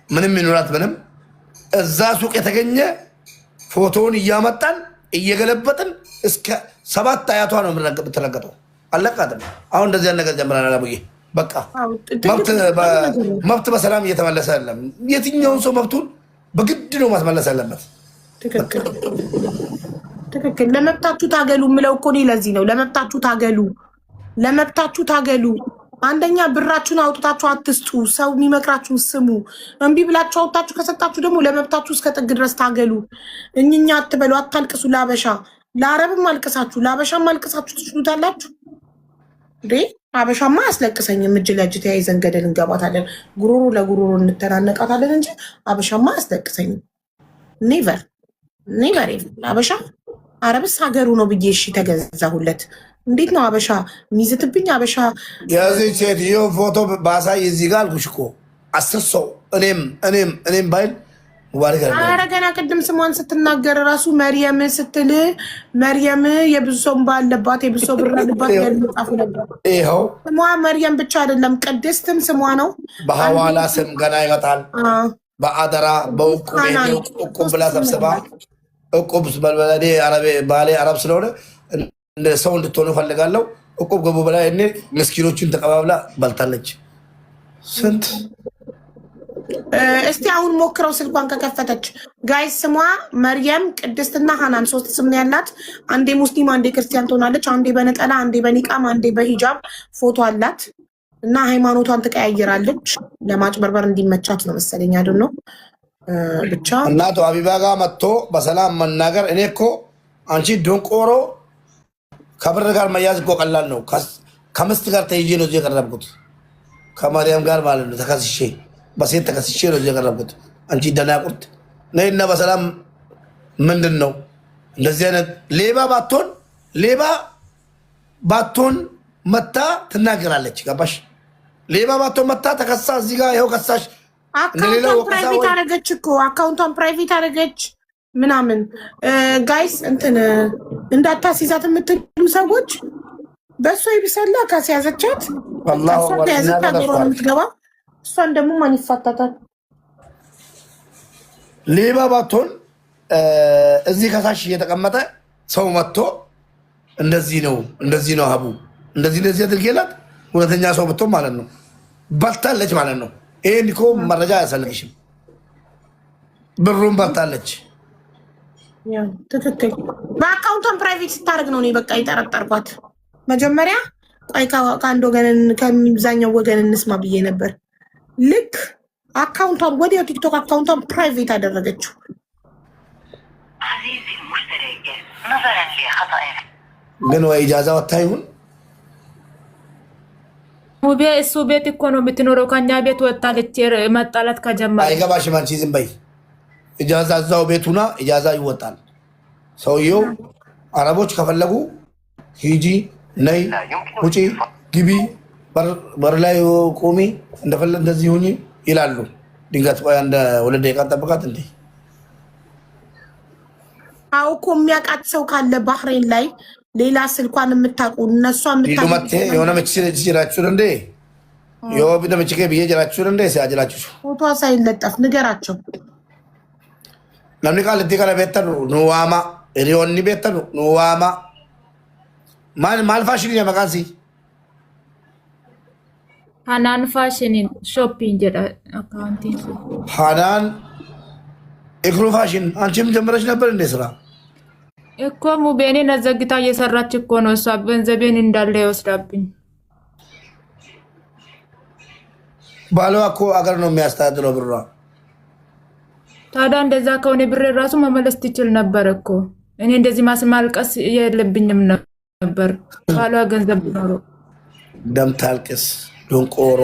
ምንም ይኑራት ምንም እዛ ሱቅ የተገኘ ፎቶውን እያመጣን እየገለበጥን እስከ ሰባት አያቷ ነው የምትረገጠው። አለቃትም። አሁን እንደዚህ ነገር ጀምረናል። አቡዬ በቃ መብት በሰላም እየተመለሰ አይደለም። የትኛውን ሰው መብቱን በግድ ነው ማስመለስ ያለበት። ትክክል ትክክል። ለመብታችሁ ታገሉ የምለው እኮ እኔ ለዚህ ነው። ለመብታችሁ ታገሉ፣ ለመብታችሁ ታገሉ። አንደኛ ብራችሁን አውጥታችሁ አትስጡ። ሰው የሚመክራችሁን ስሙ። እምቢ ብላችሁ አውጥታችሁ ከሰጣችሁ ደግሞ ለመብታችሁ እስከ ጥግ ድረስ ታገሉ። እኝኛ አትበሉ፣ አታልቅሱ። ለአበሻ ለአረብም አልቅሳችሁ ለአበሻም አልቅሳችሁ ትችሉታላችሁ እንዴ? አበሻማ አያስለቅሰኝም። እጅ ለእጅ ተያይዘን ገደል እንገባታለን፣ ጉሮሮ ለጉሮሮ እንተናነቃታለን እንጂ አበሻማ አያስለቅሰኝም። Never, never። አበሻ አረብስ ሀገሩ ነው ብዬ እሺ ተገዛሁለት። እንዴት ነው አበሻ የሚዝትብኝ? አበሻ የዚህ ሴትዮ ፎቶ ባሳይ እዚህ ጋር አልኩሽ እኮ 10 ሰው እኔም እኔም እኔም ባይል ሙባረክ። ኧረ ገና ቅድም ስሟን ስትናገር ራሱ መርየም ስትል መርየም የብዙ ሰው እንባ አለባት፣ የብዙ ሰው ብር አለባት ያሉ ነበር። ይኸው ስሟ መርየም ብቻ አይደለም ቅድስትም ስሟ ነው። በሐዋላ ስም ገና ይመጣል። በአደራ በእቁብ እቁብ ብላ ሰብስባ እቁብ ባሌ አረብ ስለሆነ ሰው እንድትሆኑ እፈልጋለሁ። እቁብ ገቡ ብላ እኔ ምስኪኖቹን ተቀባብላ በልታለች። ስንት እስቲ አሁን ሞክረው ስልኳን ከከፈተች። Guys፣ ስሟ መርየም፣ ቅድስትና ሀናን ሶስት ስም ነው ያላት። አንዴ ሙስሊም፣ አንዴ ክርስቲያን ትሆናለች። አንዴ በነጠላ፣ አንዴ በኒቃም፣ አንዴ በሂጃብ ፎቶ አላት እና ሃይማኖቷን ትቀያይራለች ለማጭበርበር እንዲመቻት ነው መሰለኝ። አይደል ነው ብቻ። እናቱ አቢባ ጋር መጥቶ በሰላም መናገር። እኔ እኮ አንቺ ደንቆሮ ከብር ጋር መያዝ እኮ ቀላል ነው። ከምስት ጋር ተይዤ ነው እዚህ የቀረብኩት፣ ከማርያም ጋር ማለት ነው። ተከስሼ በሴት ተከስሼ ነው እዚህ የቀረብኩት። አንቺ ደናቁርት ነይና በሰላም ምንድን ነው እንደዚህ አይነት ሌባ ባትሆን ሌባ ባትሆን መታ ትናገራለች። ገባሽ? ሌባ ባትሆን መታ ተከሳ እዚህ ጋር ይኸው ከሳሽ account ቷን private አደረገች እኮ፣ account ቷን private አደረገች ምናምን። Guys፣ እንትን እንዳታስይዛት የምትሉ ሰዎች በእሷ ይብሰላ። ካስያዘቻት ያዘች ሀገሯ ነው የምትገባ። እሷን ደግሞ ማን ይፋታታል? ሌባ ባትሆን እዚህ ከሳሽ እየተቀመጠ ሰው መጥቶ እንደዚህ ነው እንደዚህ ነው ሀቡ እንደዚህ እንደዚህ አድርጌላት እውነተኛ ሰው ብትሆን ማለት ነው በልታለች ማለት ነው። ይሄን እኮ መረጃ አያሳልፍሽም። ብሩን በልታለች። ትክክል። በ account ቷን private ስታደርግ ነው እኔ በቃ የጠረጠርኳት። መጀመሪያ ቆይ ከአንድ ወገን ከሚብዛኛው ወገን እንስማ ብዬ ነበር። ልክ account ቷን ወዲያው ቲክቶክ account ቷን private አደረገችው። ግን ወይ ኢጃዛ ወታ ይሁን። ሙቤ እሱ ቤት እኮ ነው የምትኖረው። ከኛ ቤት ወጣለች መጣላት ከጀመረ። አይገባሽም። አንቺ ዝም በይ። ኢጃዛ እዛው ቤቱና ኢጃዛ ይወጣል። ሰውየው አረቦች ከፈለጉ ሂጂ፣ ነይ፣ ውጪ፣ ግቢ፣ በር ላይ ቁሚ፣ እንደፈለ እንደዚህ ሁኚ ይላሉ። ድንገት ቆይ አንድ 2 ደቂቃ ጠብቃት እንዴ። አዎ እኮ የሚያውቃት ሰው ካለ ባህሬን ላይ ሌላ ስልኳን የምታውቁ እነሷ የምታውቁ የሆነ መች ጅራችሁ እንዴ የሆነ ብዬ ጅራችሁ እንዴ ሲያጅላችሁ ፎቶ ሳይለጠፍ ንገራቸው። Namni qaalittii kana beektanu nu waama. Hiriyoonni beektanu nu waama. Maal maal faashinii maqaan sii? Hanaan Fashion Shopping jedha account iin sun. ሃናን ኢክሩ ፋሽን አንቺም ጀምረሽ ነበር እንዴ ስራ? እኮ ሙቤኔን አዘግታ እየሰራች እኮ ነው እሷ ገንዘቤን እንዳለ ይወስዳብኝ። ባሏ እኮ አገር ነው የሚያስተዳድረው ብሯ። ታዲያ እንደዛ ከሆነ ብሬ ራሱ መመለስ ትችል ነበር እኮ። እኔ እንደዚህ ማስማልቀስ የለብኝም ነበር። ባሏ ገንዘብ ኖሮ ደም ታልቅስ ደንቆሮ።